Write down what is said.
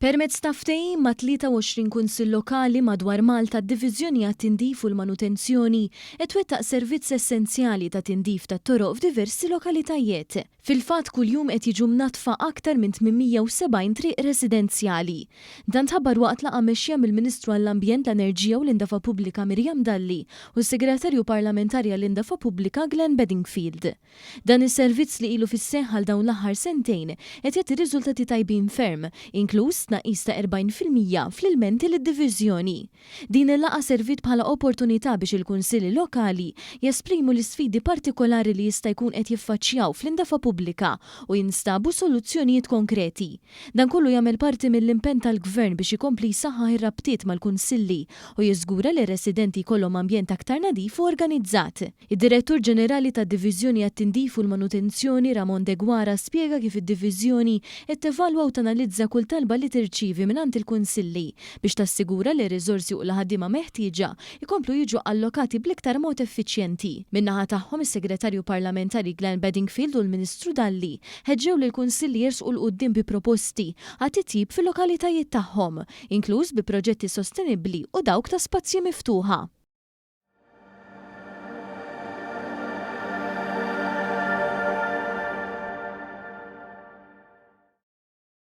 Permezz ta' ftehim ma' 23 kunsill lokali madwar Malta d-Diviżjoni għat-Tindif u l-Manutenzjoni qed twettaq servizz essenzjali ta' tindif tat-toroq f'diversi lokalitajiet. Fil-fatt kuljum qed jiġu mnaddfa aktar minn 870 triq residenzjali. Dan tħabbar waqt laqgħa mmexxija mill-Ministru għall-Ambjent, l-Enerġija u l-Indafa Pubblika Miriam Dalli u s-Segretarju Parlamentari għall-Indafa Pubblika Glenn Bedingfield. Dan is-servizz li ilu fis-seħħ għal dawn l-aħħar sentejn qed jagħti riżultati tajbin ferm, inkluż tnaqqis ta' 40% fl-ilmenti lid-Diviżjoni. Din il-laqgħa serviet bħala opportunità biex il-Kunsilli Lokali jesprimu l-isfidi partikolari li jista' jkun qed jiffaċċjaw fl-indafa pubblika u jinstabu soluzzjonijiet konkreti. Dan kollu jagħmel parti mill-impenn tal-Gvern biex ikompli jsaħħaħ ir-rabtiet mal-Kunsilli u jiżgura li r-residenti jkollhom ambjent aktar nadif u organizzat. Id-Direttur Ġenerali tad-Diviżjoni għat-Tindif u l-Manutenzjoni, Ramon Deguara spjega kif id-Diviżjoni qed tevalwa u tanalizza kull talba li tirċievi mingħand il-Kunsilli biex tassigura li r-riżorsi u l-ħaddiema meħtieġa jkomplu jiġu allokati bl-iktar mod effiċjenti. Min-naħa tagħhom, is-Segretarju Parlamentari Glenn Bedingfield u l-Ministru Dalli ħeġġew lill-Kunsilli jersqu 'l quddiem bi proposti għat-titjib fil-lokalitajiet tagħhom, inkluż bi proġetti sostenibbli u dawk ta' spazji miftuħa.